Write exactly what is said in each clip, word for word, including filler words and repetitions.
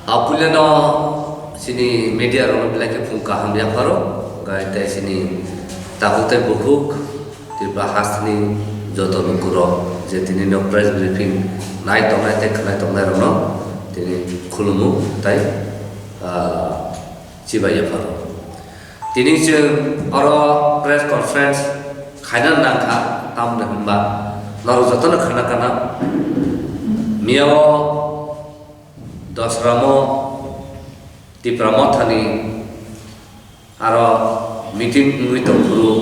Apuileno chini media rokno belai khe phung kaham yapharo, gai tei chini tabuk tei bukhuk Tripura hasteni joto lukurok je tini no press briefing nai tongnai tei khwnai tongnai rokno tini khulumu tei, ah, chibai yapharo. Tini chwng oro press conference khaina nangkha, tamni hwnba norok jotono khna kana miyao Dosramo Tipra Mothani aro meeting wngwi tongphuru,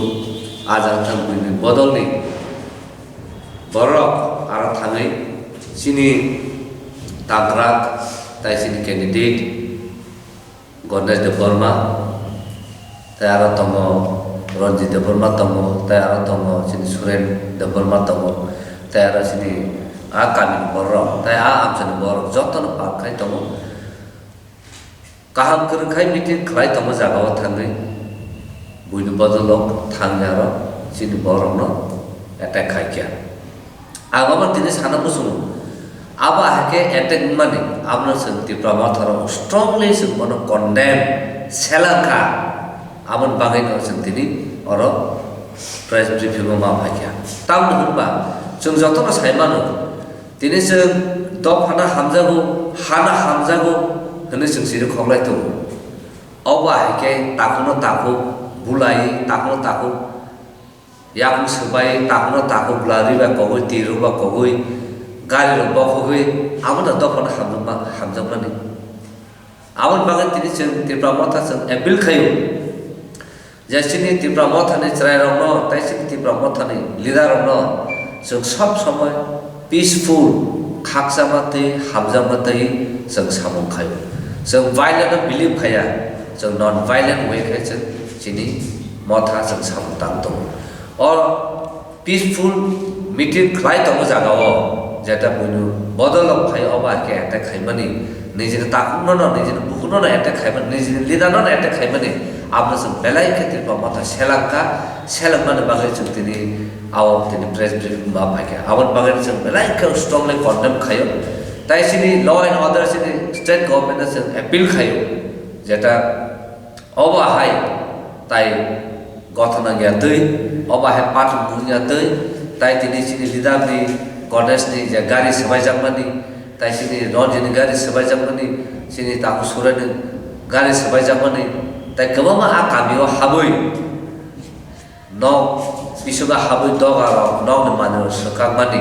ajang thang buini bodolni borok aro thangwi chini tangkrak tai chini candidate Ganesh Debbarma, tei aro tongo Ranjit Debbarma tongo, tei aro tongo chini Suren Debbarma tongo, tei aro chini a kamini borok, tei a amchaini borok jotono pal khai tongo. Kaham kwrwng khai meeting khlai tongo jagao thangwi, buini bodolo thangwi aro chini borokno attack khai kha. Ang omo tini sana muchungo. Abo hai khe attack wngmani, abono chwng Tipra Motha rok strongly chwng bono condemn selangkha. Aboni bagwi no chwng tini oro press briefing o ma phaikha. Tamoni hwnba chwng jotono sai mano, tini chwng dophano hamjago, hano hamjago hwnwi chwng siri khoklai tongo. Obo hai khe takhukno takhuk bulai, takhukno takhuk Yakung swbai takhukno takhuk bwla ri bai kogwi, twi rok bai kogwi, gari rok bokhogwi, abono dophano hamjakma-, hamjakmani. Aboni bagwi tini chwng Tipra Motha chwng appeal khaio, je chini Tipra Mothani chwrairokno tei chini Tipra Mothani leader rokno chwng sob somoi peaceful, khakchangma twi hamjakma twi chwng samung khaio. Chwng violent no believe khaiya, chwng non violent way khai chwng chini Motha chwng samung tang tongo. O peaceful meeting khlai tongo jaga o, jeta buino bodol o khai obo hai khe attack khaimani, nijini takhukno no, nijini bukhukno no attack khaimani, nijini leader no no attack khaimani, abono chwng belai khe Tripura Motha selangkha, selengmani bagwi chwng tini ao tini press briefing ma phaikha. Aboni bagwi chwng belai khe strongly condemn khaio. Tai chini law and order chini state government no chwng appeal khaio, jeta Obo hai tai gothona wngya twi, obo hai pathum wngya twi, tai tini chini leader ni Ganesh ni je gari swbaijakmani, tai chini Ranjit ni gari swbaijakmani, chini Taku Surai ni gari swbaijakmani, tai kwbangma a kami o habwi nok bisingo habwi doga rok nok ni manwi rok swkakmani,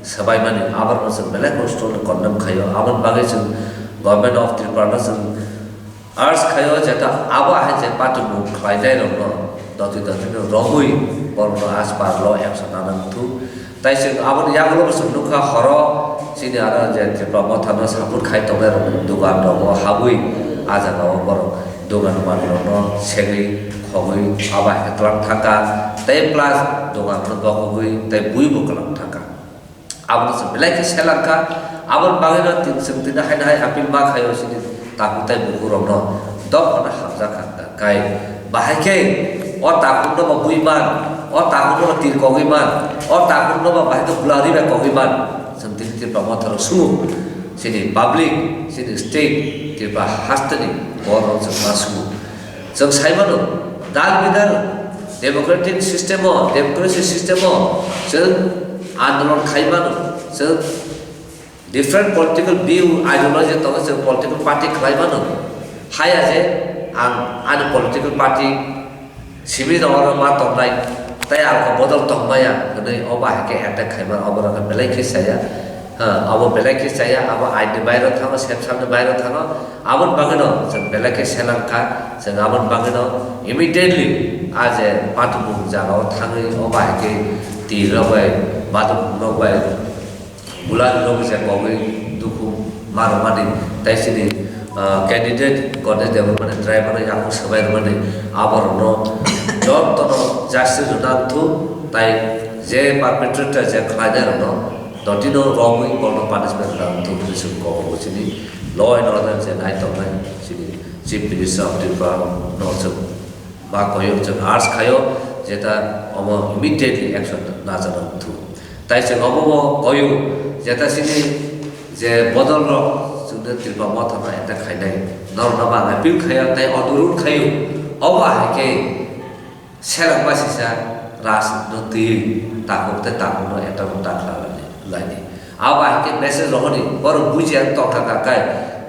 swbaimani, abo rok no chwng belai kosto no condemn khaio. Aboni bagwi chwng Government of Tripura no chwng Ars khaio jeta abo hai je patimung khlainai rokno doti doti no romwi borokno aspar lo action nana wngthu. Tai chwng aboni yagulo bo chwng nukha horo chini aro je Tripura Motha no support khai tongnai rokni dugan rogo habwi ah jaga o borok dugan manwi rokno segwi khogwi abo hai khe twlang thangkha tei plus dugan no bokhogwi tei bui bo kwlang thangkha. Abono chwng belai khe selangkha. Aboni bagwino tin-, chwng tini haino hai appeal ma khaio chini takhuk tei bukhuk rokno dophano hamjakha kai. Bahai khe o takhukno bo bui man, o takhukno bo tir kogwi man, o takhukno bo bahai khe bwla ri bai kogwi man. Chwng tini Tripura Motha rok sumo, chini public, chini state, Tripura hasteni borok rok chwng ma sumo. Chwng sai mano, dal bidal, democratic system o, democracy system o, chwng andolon khai mano, chwng different political view, ideology tongo, chwng political party khlai mano. Haya je ang ani political party simi no oro ma tongnai, tei ang ko bodol tongmaya hwnwi obo hai khe attack khai mano, obo rok belai khe chaya. Ha, abo belai khe chaya, abo ain ni bairo thango, sepsam ni bairo thango. Aboni bagwino chwng belai khe selangkha, chwng aboni bagwino immediately a je patimung jaga o thangwi o bahai khe twi rok bai, baduk rok bai, bulari rok bai je kogwi dukhu ma rwmani, tei chini, ah, candidate Ganesh Debbarmani driver no yakung swbai rwmani, abo rokno jotono justice rwna wngthu, tei je perpetrator je khlainai rokno dotino romwi borokno punishment rwna wngthu hwnwi chwng kok rwgo chini law and order je nai tongnai chini Chief Minister of Tripura no chwng ma koyo chwng urge khaio jeta omo immediately action nachana wngthu. Tai chwng omo bo koyo jeta chini je bodol rok chwng Tripura Motha no attack khainai. Norok no bang appeal khayo tei onurudh khayo. Obo hai khe seleng ba sisa rajniti takhuk tei takhuk no attack ta khlai laini. Abo hai khe message rohorni borok bujiya tongkha kha kai.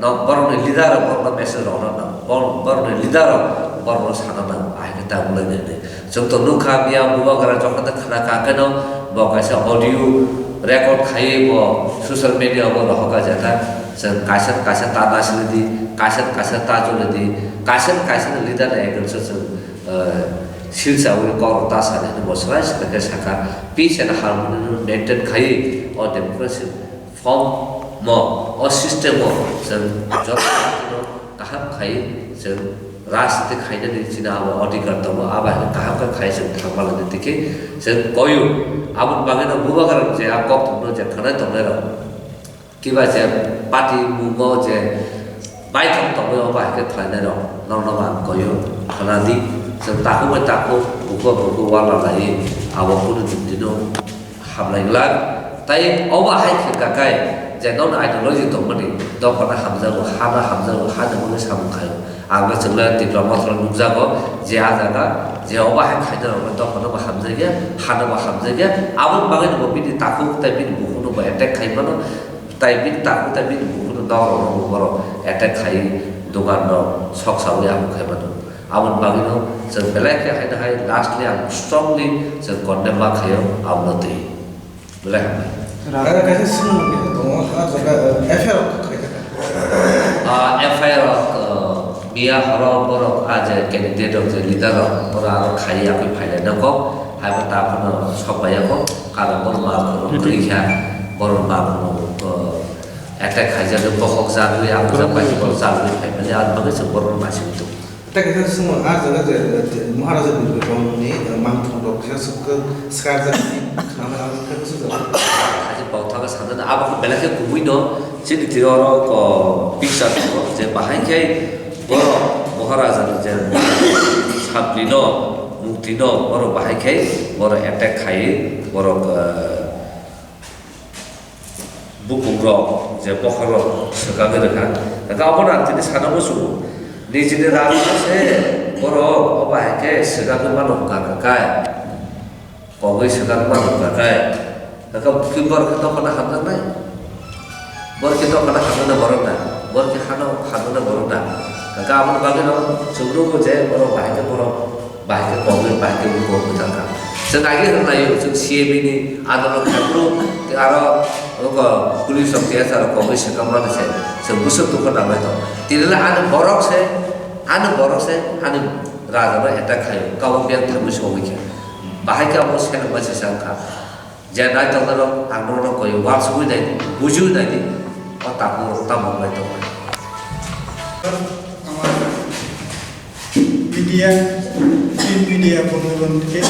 No borokni leader rok borokno message rohorna nang. Borokni leader rok borokno sana nang. Hai khe ta wnglainai. Chwng to nukha, miya bubagra jokhon de khna kha khe no bo kaisa audio record khaiwi bo social media o rohorkha je kha, chwng kaisa kaisa ta nasili di, kaisa kaisa ta choli di, kaisa kaisa ni leader ni against o chwng, eh, silsa wi kok rok ta sadi hinwi bo swrai swrai khe sakha, peace and harmony no maintain khaiwi o democracy form mo, o system o chwng joto kaham khai chwng rajniti khainani chini abo adhikar tongo, abo hai kaham khe khai chwng thangma lani tiki chwng koyu. Aboni bagwi no bubagra je a kok thumno je khwnai tongnai rok kiba je party mungo je baithang tongwi obo hai khe khlainai rok norokno bo ang koyu khwnadi. Chwng takhuk bai takhuk bukhuk bukhuk wala laiwi abo kunu din dino hamlai glak. Tai obo hai khe kakai je nono ideology tongmani dophano hamjago, hano hamjago, hano hwnwi samung khaio. Ang no chwngno Tipra Motha nukjago je a jaga je obo hai khaina rokno dophano bo hamjakya, hano bo hamjakya. Aboni bagwi no bo bini takhuk tei bini bukhukno bo attack khai mano, tei bini takhuk tei bini bukhukno dok rokno bo borok attack khai dogan rok sok sawi abo khai mano. Aboni bagwino chwng belai khe haino hai lastly ang strongly chwng condemn ma khaio abono twi. Belai hambai. Raga kaisa swngmung khe tongo, ah, jaga, eh, F I R rok khaikha. Ah, F I R rok, eh, miya horo borok, ah, je candidate rok, je leader rok, borok aro khai yakwi phailai nangkho, haibo ta phano sok bai yakho, karon borok ma kwrwi kha, borok ma phano, eh, attack khaijak, bokhok jagwi, ang jak bai borok jagwi phaimani, aboni bagwi chwng borok ma simi tongo. Tei kaisa swngo, ah, jaga je, je Maharaja Birbirmoni, eh, mangthong rok kaisa swk-, swkajak ni khwnama ang khe bwsajak. Kaisa koktha khe sanjana, abo khe belai khe kubui no chini twi oro ko picture tongo je bahai khe borok Maharaja ni je samtwi no, mukti no borok bahai khe borok attack khai borok, eh, Bupung rok je bokhorok swkagwi rwkha. Hwnkhe obono ang tini sana muchungo. Nijini rajno se borok obo hai khe swkagwi mano wngkha kha kai. Kogwi swkagwi mano wngkha kai. Hwnkhe bukhi borok khe dophano hamjaknai. Borok khe dophano hamjaknai borok na. Borok khe hano hamjaknai borok na. Hwnkhe aboni bagwino chwng nugo je borok bahai khe borok Bahai khe kogwi, bahai khe bukhugo kwtal kha. Chwng agi hwn laio, chwng C A B ni andolon khaibru, tei aro oko police rok, T S R rok kogwi swkang mani se, chwng bwswk dukha nangbai tongo. Tini le ani borok se, ani borok se, ani raja no attack khaio, kabo biyang thangwi sogwi khe. Bahai khe abo seleng bai se sa wngkha. Je nai tongnairok ang norokno koi uansugwi nai di, bujiwi nai di, o takhuk rok tamo wngwi tongmani. আমার media, print media বন্ধুগণকে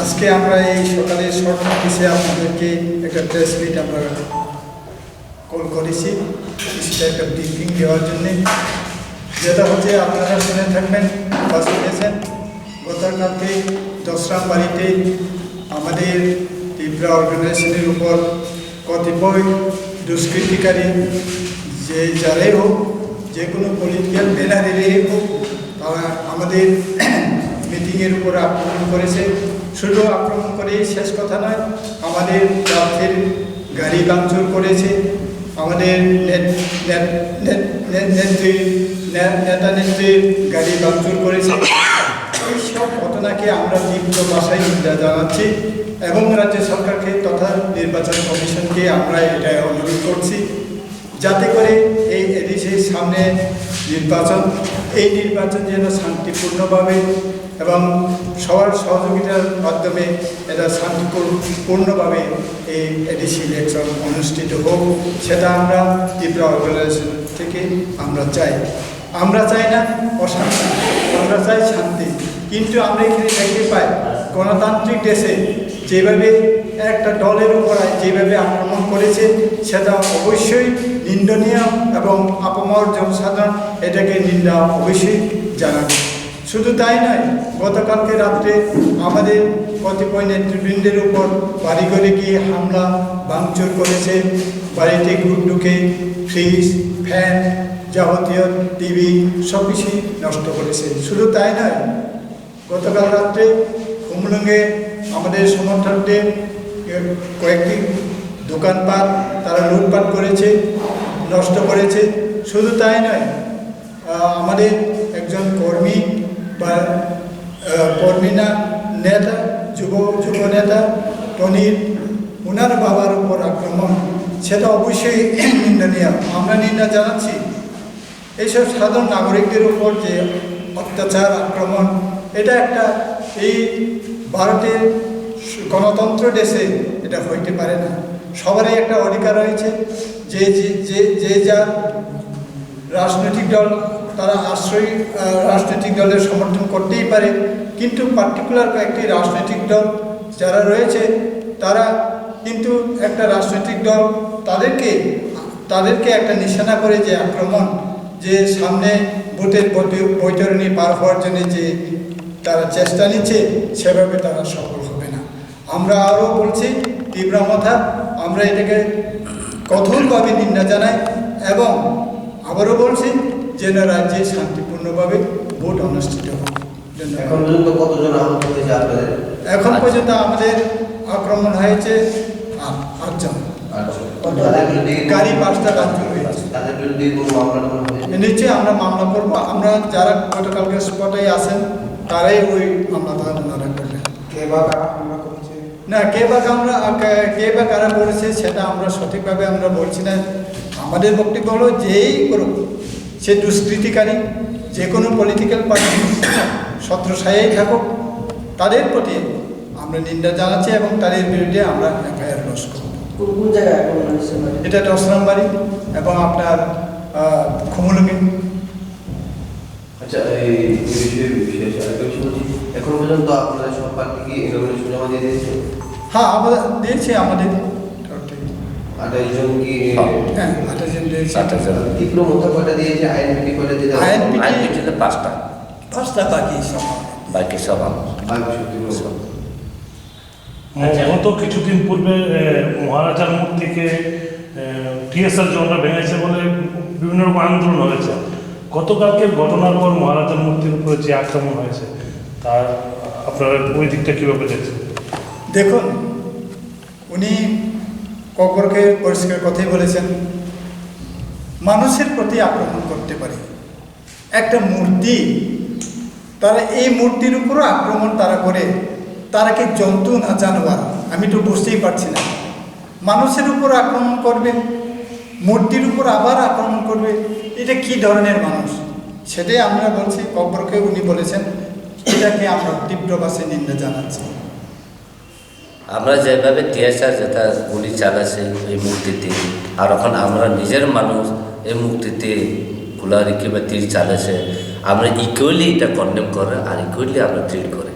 আজকে আমরা এই সকালে শর্ট নোটিশে আপনাদেরকে একটা press meet আমরা কল করেছি কিছুটা একটা ব্রিফিং দেওয়ার জন্যে। যেটা হচ্ছে আপনারা শুনে থাকবেন বা শুনেছেন, গতকালকে দশরাম বাড়িতে আমাদের টিপরা অর্গানাইজেশনের উপর কতিপয় দুষ্কৃতিকারী যে যারাই হোক, যে কোনো পলিটিক্যাল ব্যানারেরই হোক, তারা আমাদের মিটিংয়ের উপর আক্রমণ করেছে। শুধু আক্রমণ করেই শেষ কথা নয়, আমাদের প্রার্থীর গাড়ি ভাঙচুর করেছে, আমাদের নেত-, নেত-, নেত-, নেত-, নেত্রী, নে-, নেতা নেত্রীর গাড়ি ভাঙচুর করেছে। এই সব ঘটনাকে আমরা তীব্র ভাষায় নিন্দা জানাচ্ছি এবং রাজ্য সরকারকে তথা নির্বাচন কমিশনকে আমরা এটা অনুরোধ করছি। যাতে করে এই এডিসির সামনে নির্বাচন, এই নির্বাচন যেন শান্তিপূর্ণভাবে এবং সবার সহযোগিতার মাধ্যমে এটা শান্তিপূর্ণভাবে এই এডিসি ইলেকশন অনুষ্ঠিত হোক, সেটা আমরা ত্রিপুরা অর্গানাইজেশন থেকে আমরা চাই। আমরা চাই না অশান্তি, আমরা চাই শান্তি। কিন্তু আমরা এখানে দেখতে পাই, গণতান্ত্রিক দেশে যেভাবে একটা দলের উপর যেভাবে আক্রমণ করেছে, সেটা অবশ্যই নিন্দনীয় এবং আপামর জনসাধারণ এটাকে নিন্দা অবশ্যই জানাবে। শুধু তাই নয়, গতকালকে রাত্রে আমাদের কতিপয় নেতৃবৃন্দের উপর বাড়িঘরে গিয়ে হামলা, ভাঙচুর করেছে। বাড়িতে ঢুকে ফ্রিজ, ফ্যান, যাবতীয় টিভি সব কিছুই নষ্ট করেছে। শুধু তাই নয়, গতকাল রাত্রে খুমলুঙে আমাদের সমর্থকদের কয়েকটি দোকানপাট তারা লুটপাট করেছে, নষ্ট করেছে। শুধু তাই নয়, আহ, আমাদের একজন কর্মী বা, আহ, কর্মী না, নেতা, যুব যুব নেতা টনির, ওনার বাবার উপর আক্রমণ, সেটা অবশ্যই নিন্দনীয়। আমরা নিন্দা জানাচ্ছি। এইসব সাধারণ নাগরিকদের উপর যে অত্যাচার, আক্রমণ, এটা একটা, এই ভারতের গণতন্ত্র দেশে এটা হইতে পারে না। সবারই একটা অধিকার রয়েছে, যে যে যে যে যার রাজনৈতিক দল, তারা আশ্রয়ী, আহ, রাজনৈতিক দলের সমর্থন করতেই পারে, কিন্তু পার্টিকুলার কয়েকটি রাজনৈতিক দল যারা রয়েছে, তারা কিন্তু একটা রাজনৈতিক দল, তাদেরকে তাদেরকে একটা নিশানা করে যে আক্রমণ, যে সামনে ভোটের বৈত- বৈতরণী পার হওয়ার জন্য যে তারা চেষ্টা নিচ্ছে, সেভাবে তারা সফল হবে না। আমরা আরও বলছি, তীব্র মাথা, আমরা এটাকে কঠোরভাবে নিন্দা জানাই এবং আবারও বলছি যেন রাজ্যে শান্তিপূর্ণভাবে ভোট অনুষ্ঠিত হোক। ধন্যবাদ। এখন পর্যন্ত কতজন আহত হয়েছে আপনাদের? এখন আচ্ছা। পর্যন্ত আমাদের আক্রমণ হয়েছে আট- আটজন। আচ্ছা। তাদের বিরুদ্ধে গাড়ি পাঁচটা ভাঙচুর হয়েছে। তাদের বিরুদ্ধে কোনো মামলা টামলা হয়েছে? নিশ্চয়ই আমরা মামলা করব। আমরা যারা গতকালকে স্পটে আছেন, তারাই ওই মামলাটা ওনারা করলেন। কে বা কারা হামলা করেছে? না, কে বা কামরা-, কে, কে বা কারা করেছে সেটা আমরা সঠিকভাবে আমরা বলছি না। আমাদের বক্তব্য হলো যেই করুক, সে দুষ্কৃতিকারী, যে কোনো পলিটিক্যাল পার্টি ছত্রছায়ায় থাকুক, তাদের প্রতি আমরা নিন্দা জানাচ্ছি এবং তাদের বিরুদ্ধে আমরা এফআইআর লজ করব। কোন কোন জায়গায় আক্রমণ হয়েছে? এটা দশ নম্বরই এবং আপনার, আহ, খুমুলুঙে। আচ্ছা, এই, এই বিষয়ে, বিষয়ে আছে আরেকটা বিষয় বলছি, এখন পর্যন্ত আপনারা সব প্রার্থী কি নমিনেশন জমা দিয়ে দিয়েছে? হ্যাঁ, আমরা দিয়েছি আমাদের তরফ থেকে। আঠাশ জন কি? হ্যাঁ, আঠাশ জন দিয়েছি। আঠাশ জন। তীব্র মথা কয়টা দিয়েছে, আইএনপিটি কয়টা দিয়েছে? আইএনপিটি আইএনপিটি তো পাঁচটা। পাঁচটা, বাকি সব আমার। বাকি সব আমার। বাকি সব তীব্র মথা। ম-, আচ্ছা। গত কিছুদিন পূর্বে, এ, মহারাজার মূর্তিকে, এ, টিএসআর জনরা ভেঙেছে বলে বিভিন্ন রকম আন্দোলন হয়েছে। গতকালকের ঘটনার পর মহারাজার মূর্তির উপরে যে আক্রমণ হয়েছে, তার আপনারা ওই দিকটা কিভাবে দেখছেন? দেখুন, উনি ককবরকে পরিষ্কার কথাই বলেছেন, মানুষের প্রতি আক্রমণ করতে পারে। একটা মূর্তি, তারা এই মূর্তির উপরও আক্রমণ তারা করে, তারা কি জন্তু না জানোয়ার? আমি তো বুঝতেই পারছি না। মানুষের উপর আক্রমণ করবে, মূর্তির উপর আবার আক্রমণ করবে, এটা কি ধরনের মানুষ? সেটাই আমরা বলছি, ককবরকে উনি বলেছেন, এটাকে আমরা তীব্র ভাষায় নিন্দা জানাচ্ছি। আমরা যেভাবে টিয়ার যেটা গুলি চালাছে এই মূর্তিতে, আর এখন আমরা নিজের মানুষ এই মূর্তিতে গুলারি কিংবা তীর চালাছে, আমরা ইকুয়ালি এটা কন্ডেম করে আর ইকুয়ালি আমরা ট্রিট করে।